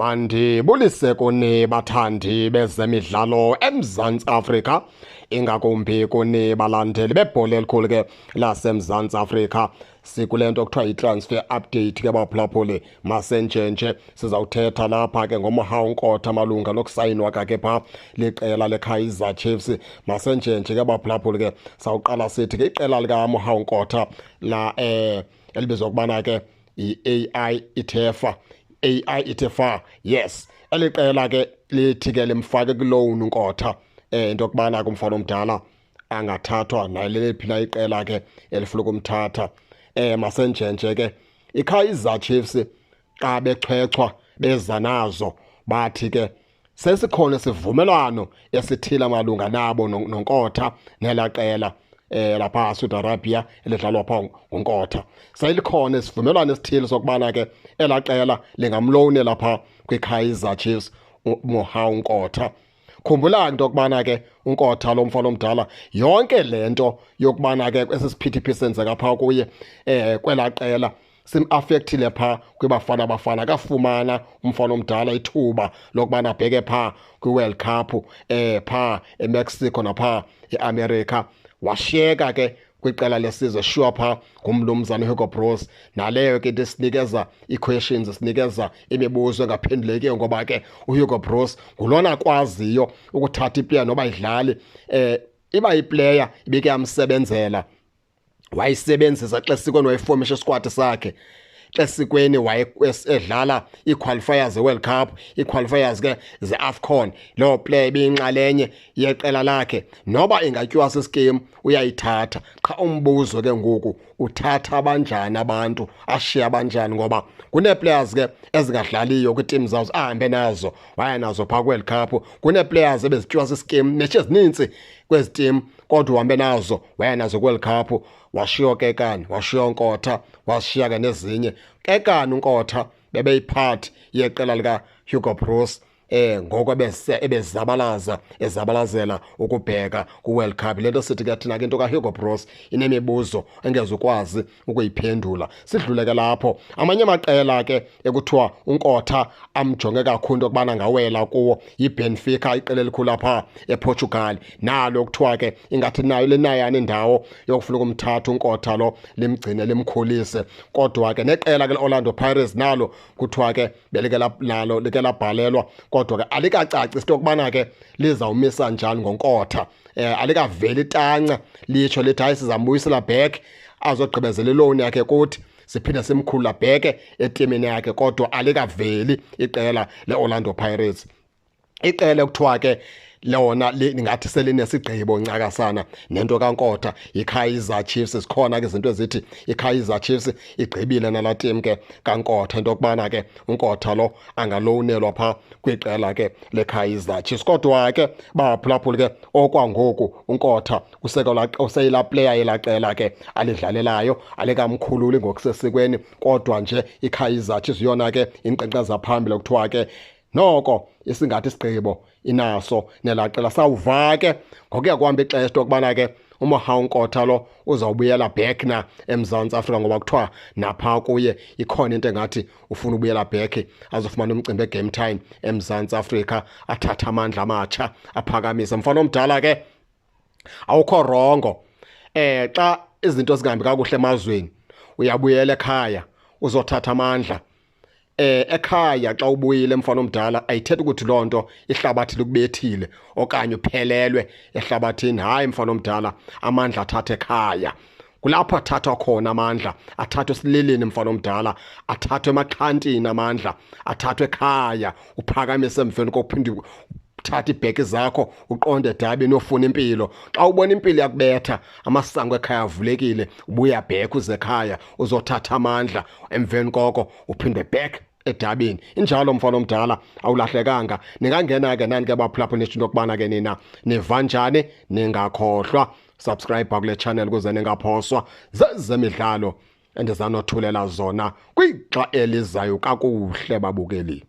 Mandibulise kuni bathandi bezemidlalo eMzantsi Afrika, ingakumbi kuni balandeli bebhola elikhulu ke laseMzantsi Afrika. Sikule nto kuthiwa yi-transfer update ke baphulaphuli, masenjenje sizawuthetha lapha ke ngoMohau Nkotha malunga nokusayinwa kakhe phaa liqela leKaizer Chiefs. Masenjenje ke baphulaphuli ke sawuqala sithi ke iqela likaMohau Nkotha la elibizwa ukubana ke i-AI Ithefa, AI Ithefa, yes, eli qela ke lithi ke limfake kuloan uNkotha, into yokubana ke umfana omdala angathathwa naleliphi na iqela ke elifuna ukumthatha. Masenjenje ke iKaizer Chiefs xa bechwechwa beza nazo bathi ke sesikhona isivumelwano esithile malunga nabo noNkotha nelaa qela lapha Saudi Arabia elidlalwa pha nguNkotha. Selikhona isivumelwano esithile sokubana ke elaa qela lingamlowunela lapha kwiKaizer Chiefs uMohau Nkotha. Khumbula into yokubana ke uNkotha lo mfana omdala, yonke le nto yokubana ke esi siphithiphithi senzeka phaa kuye kwelaa qela sim-affectile phaa kwiBafana Bafana. Kafumana umfana omdala ithuba lokubana abheke phaa kwiWorld Cup phaa eMexico naphaa eAmerica, washiyeka ke kwiqela lesizwe sure phaa ngumnumzana Hugo Broos. Naleyo ke into esinikeza ii-questions, esinikeza imibuzo engaphendulekiyo, ngoba ke uHugo Broos ngulona akwaziyo ukuthatha iplayer noba idlali iba iplayer ibike yamsebenzela, wayisebenzisa xa sikweni wayefomisha isquad sakhe, xa sikweni waye edlala ii-qualifiers ze-World Cup, ii-qualifiers ke ze-AFCON, loo player ibiyinxalenye yeqela lakhe, noba ingatyiwa sisikimu uyayithatha. Qha umbuzo ke ngoku, uthatha abanjani abantu, ashiye abanjani? Ngoba kunee-players ke ezingadlaliyo kwiitim zazo ahambe nazo waya nazo phaa kwi-World Cup, kunee-players ebezityiwa sisikimu match ezininzi kwezi tim kodwa uhambe nazo waya nazo kwi-World Cup, washiya oKekana, washiya uNkotha, washiya ke nezinye. Kekana uNkotha bebeyiphathi yeqela likaHugo Broos ngoko ebezabalaza ezabalazela ukubheka ku-World Cup. Lento sithi ke thina ke into kaHugo Broos inemibuzo engezukwazi ukuyiphendula. Sidlule ke lapho. Amanye amaqela ke ekuthiwa uNkotha amjonge kakhulu into yokubana ngawela kuwo yiBenfica, iqela elikhulu apha ePortugal, nalo kuthiwa ke ingathi nayo linayana indawo yokufuna ukumthatha uNkotha lo, limgcine limkhulise. Kodwa ke neqela ke le-Orlando Pirates nalo kuthiwa ke belike nalo like labhalelwa, kodwa ke alikacaci into yokubana ke lizawumisa njani ngoNkotha. Alikaveli tanca litsho lithi hayi, sizambuyisela back azogqibezela iloan yakhe kuthi siphinde simkhulula bheke etimini yakhe, kodwa alikaveli iqela le-Orlando Pirates. Iqela ekuthiwa ke lona lingathi selinesigqibo ncakasana nento kaNkotha yiKaizer Chiefs. Zikhona ke izinto ezithi iKaizer Chiefs igqibile nalaa team ke kaNkotha, into yokubana ke uNkotha lo angalowunelwa phaa kwiqela ke leKaizer Chiefs. Kodwa ke baphulaphuli ke okwangoku uNkotha useyilaa player yelaa qela ke alidlalelayo, alikamkhululi ngokusesikweni, kodwa nje iKaizer Chiefs yona ke inkqenkqeza phambili, kuthiwa ke noko isingathi isigqibo inaso nelaa qela. Sawuva ke ngokuya kuhamba ixesha into yokubana ke uMohau Nkotha lo uzawubuyela back na eMzantsi Afrika, ngoba kuthiwa napha kuye ikhona into engathi ufuna ubuyela back azofumana umcimbi e-game time eMzantsi Afrika, athathe amandla amatsha aphakamise. Mfana omdala ke awukho wrongo, xa izinto zingahambi kakuhle emazweni uyabuyela ekhaya uzothatha amandla ekhaya. Xa ubuyile mfana omdala ayithethi ukuthi loo nto ihlabathi likubethile okanye uphelelwe ehlabathini. Hayi mfana omdala, amandla athatha ekhaya, kulapho athathwa khona amandla, athathwe esililini mfana omdala, athathwe emaxhantini amandla, athathwe ekhaya, uphakamise emveni kokuphinde uthatha iibheki zakho uqonde edabini ofuna impilo. Xa ubona impilo yakubetha, amasango ekhaya avulekile, ubuya back uze ekhaya uzothatha amandla, emveni koko uphinde back edabini. Injalo mfana omdala, awulahlekanga. Ningangena ke nani ke baphulaphula nisho into yokubana ke nina niva njani. Ningakhohlwa subscribe kule channel ukuze ningaphoswa zezemidlalo endizanothulela zona kwixa elizayo. Kakuhle babukeli.